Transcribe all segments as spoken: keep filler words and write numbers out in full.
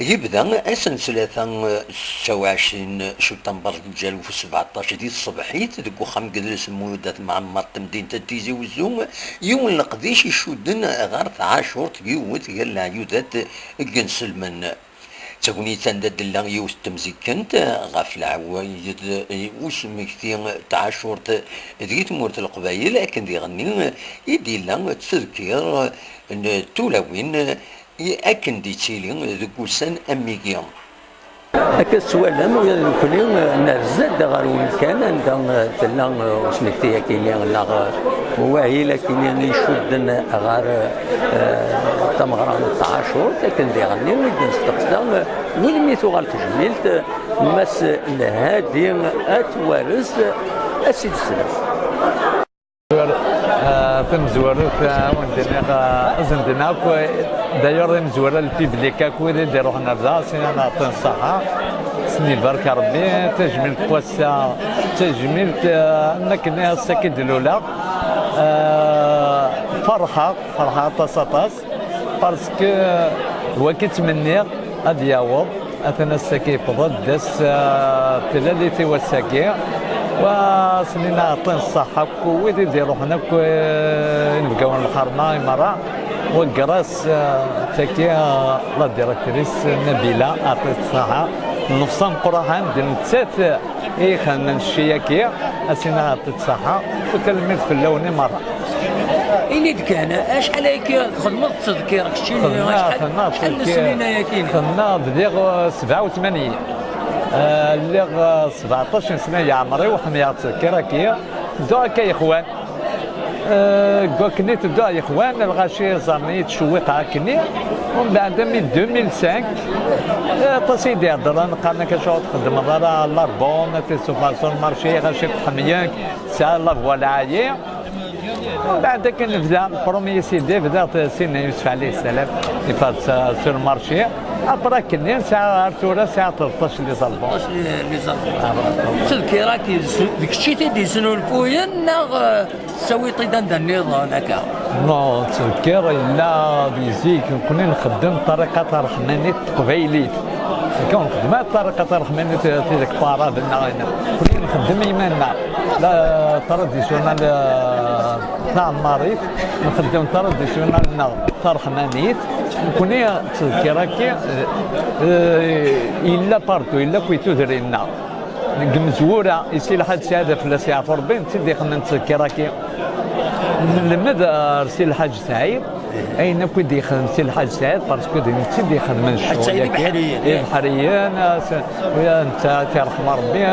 Yebda ass n ttlata, ssetta u ɛecrin september deg lǧal n sbeɛṭac di tṣebḥit deg uxxam n yidles n Mulud At Mɛemmer n temdint n Tizi Wezzu, yiwen n leqdic icudden ɣer tɛacurt yiwet gar leɛyudat n yinselmen. D tagnit anda d-tella yiwet n temzikkent ɣef leɛwayed usmekti n tɛacurt di tmurt n Leqbayel, akken diɣenni i d-yella ttedkir n tulawin i akken d-yettili deg ussan am wigi. Akka s-twalam, ula d nekkni nerza-d ɣer umkan anda tella usmekti-agi-nni neɣ wahil-agi-nni icudden ɣer, eh, tameɣra n tɛacurt, akken diɣenni i d-nesteqsa, eh, melmi tuɣal tejmilt n Mass Lhadi At Wares, a s-id-slam. Ah, tamezwarut, ah, wen-d-nniɣ, ah, ad sen-d-nniɣ akk, eh, d'ailleurs, imezwura, le public akk, wid i d-iruḥen ar da, sin ad nɛeṭṭi ṣṣaḥa, sen-ibarek Rebbi, tajmilt n wass-a, tajmilt, ah, am akken ass-agi d-luleɣ, ah, ferḥeɣ, ferḥeɣ aṭas, aṭas. Parce que d wagi ttmenniɣ ad yaweḍ, atan ass-agi yewweḍ-d, d ass, ah, n tlalit i wass-agi. Wa s-nniɣ aɛṭin ṣṣeḥḥa akk wid i d-iruḥen akk, eh, inebgawen n lḥerma i merra. Wa grâce, ah, tagi, ah, la directrice Nabila, aɛṭin ṣṣeḥḥa. Nnefṣa meqqer axxam, d nettat i ixedmen cci-agi, a s-iniɣ aɛṭin ṣṣeḥḥa, u tanemmirt fell-awen i merra. Ini-d kan, acḥal ayagi txedmeḍ ttedkir keččini? Xedmeɣ, acḥal, xedmeɣ acḥal n ttedkir. Snin ayagi? Xedmeɣ bdiɣ, eh, sebɛa u tmanyin. Eh, lliɣ, eh, sbeɛṭac n sna yeɛmer-iw, ḥemmleɣ ttedkir-agi. Dduɣ akka yexwan. Eh, deg wakken i tedduɣ yexwan, lɣaci ẓerren-iyi ttcewwiqeɣ akkenni. Umbeɛd, mi deux mille cinq, eh, aṭas i d-iheddren, qqaren-ak acuɣer ur txeddmeḍ ara l'album, ad t-id-tufeḍ sur le marché, lɣaci ḥemmlen-k, tesɛiḍ la voix lɛali. Mbeɛd akken nebda, premier C D, bdiɣ-t Sidna Yusef ɛlayhi ssalam, ifat sur le marché. Après akken, sɛiɣ ar tura, sɛiɣ tleṭṭac les albums. Tleṭṭac les albums. Ah, voilà. Ttedkir-agi, d kečč i t-id-yesnulfuyen, neɣ, eh, tessawiḍ-t-id anda nniḍen akka? Non, ttedkir yella di zik, nekkni nxeddem ṭṭariqat ṛṛeḥmanit teqbaylit. Akka ur nxeddem ara ṭṭariqat ṛṛeḥmanit, eh, tidak n waɛraben neɣ ayen. Nekkni nxeddem iman-nneɣ. La traditionnel, eh, taɛemmarit, nxeddem traditionnel-nneɣ taṛeḥmanit. Nekkni ttedkir-agi, eh, eh, yella partout, yella akk i tudrin-nneɣ. Deg Mezwura, i Si Lḥaǧ Saɛid, fell-as yeɛfu Rebbi, netta i d-ixedmen ttedkir-agi. Nlemmed ar Si Lḥaǧ Saɛid, ayen akk i d-yexdem Si Lḥaǧ Saɛid, parce que d netta i d-ixedmen ccɣel-agi. Ibeḥriyen, ah, s-, netta, ad t-yerḥem Rebbi,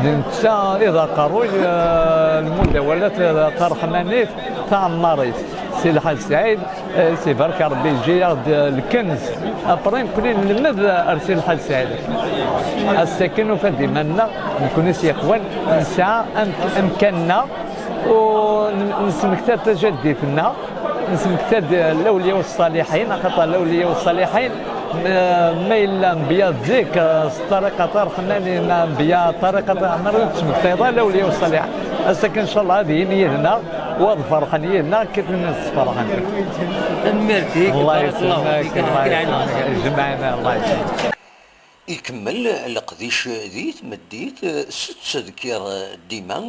d netta i d aqerruy, eh, lmudawalat, eh, taṛeḥmanit, taɛemmarit. Si Lḥaǧ Saɛid, eh, si barka Rebbi, yeǧǧa-yaɣ-d, eh, lkenz. Après, nekkni nlemmed ar Si Lḥaǧ Saɛid. Ass-agi nufa-d iman-nneɣ, nekkni s yexwan, nesɛa am-, amkan-nneɣ, u n-, nesmekta-d tajaddit-nneɣ, nesmekta-d, eh, lawliya u ṣṣaliḥin, axaṭer lawliya u ṣṣaliḥin, Ma, ma yella anbiya zik, eh, s ṭṭariqat ṛṛeḥmanin, anbiya ṭṭariqat ɛmer ur d-ttmektayeḍ ara lawliya u ṣṣaliḥ. Ass-agi, ncallah, ad yini yid-neɣ, u ad ferḥen yid-neɣ, kif i s-ferḥen. Tanemmirt-ik, Allah barakallahu yesselmek, fik, Allah yesselmek. Jemɛen, Allah yesselmek. Ikemmel leqdic di tmeddit s ttedkir dima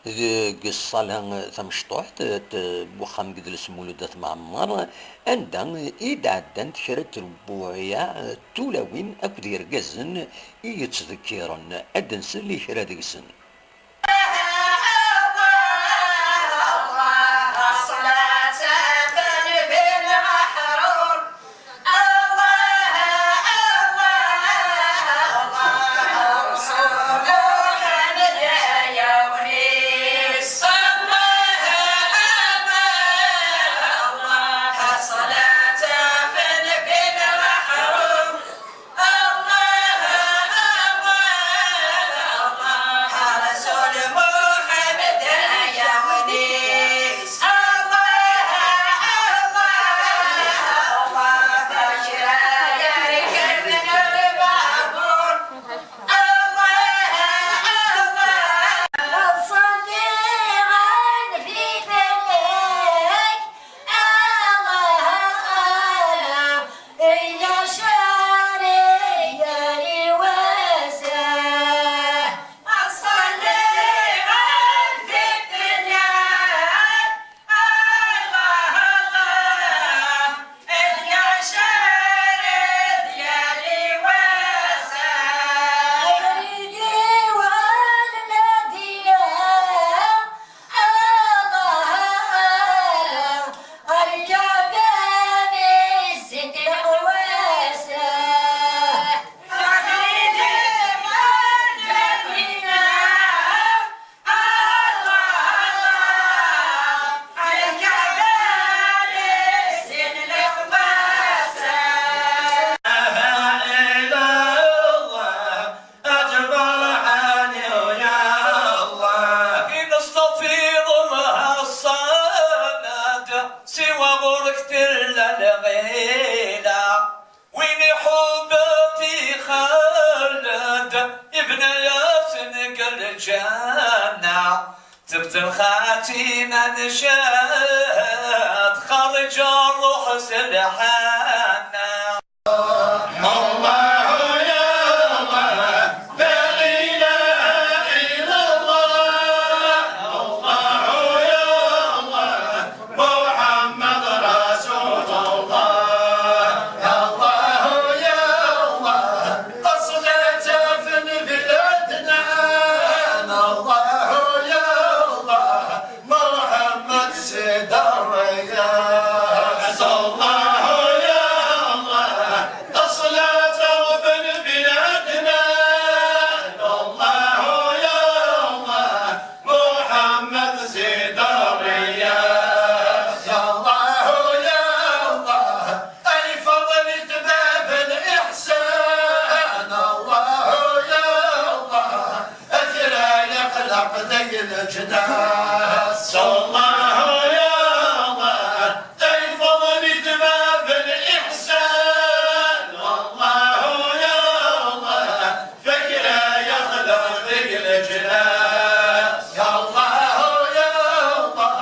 deg ṣṣala tamecṭuḥt n uxxam n yidles Mulud At Mɛemmer, anda i d-ɛeddant kra n trebbuɛiɛ tulawin akked yergazen i yettḍekkiren. Ad d-nsel i kra deg-sen. Lxatima n cad xerreǧ ṛṛuḥ s lḥanna. Allahu ya Allah, la ilaha illallah. Allahu ya Allah, Muḥammad Rasulullah. Allahu ya Allah, aṣlata fi lbiladna. Allahu ya Allah, Muḥammad Sidi Ṛṛiyas. Allahu ya Allah, aṣlata fi lbiladna. Allahu ya Allah, Muḥammad Sidi Ṛṛiyas. Allahu ya Allah, ay Faḍil-it bab n liḥsan. Allahu ya Allah, a kra yexleq deg leǧnas. Allahu ya Allah, ay Faḍil-it bab n liḥsan. Allahu ya Allah, fakra yaxleq deg leǧnas. Ya Allah, ya Allah,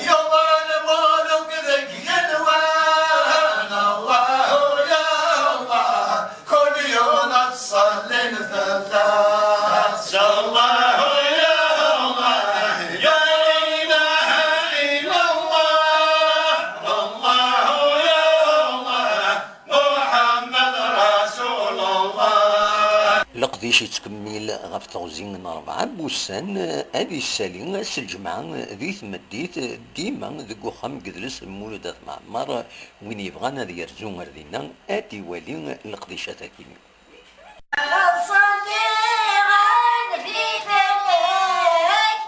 yuḍen lmuluk deg yigenwan. Allahu ya Allah, kul yum ad ṣallin fell-as. Allahu ya Allah, la ilaha illallah. Allahu ya Allah, Muḥammad Rasulullah. Leqdic yettkemmil ɣef teɣzi n ṛebɛa n wussan, ad yessali ass n lǧemɛa di tmeddit, dima deg uxxam n yedles Lmulud At Mɛemmer, win yebɣan ad yerzu ar dinna, ad iwali leqdicat-agi. Ṣṣaliɣ fi fell-ak,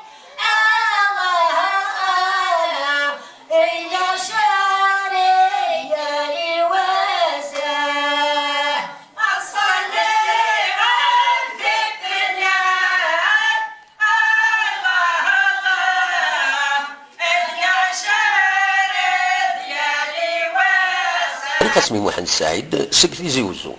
Allah, Allah, illa cariya liwasa. Ṣṣaliɣ fi fell-ak, Allah, Allah, illa cariya liwasa. Lqasmi Muḥend Saɛid seg Tizi Uzzu.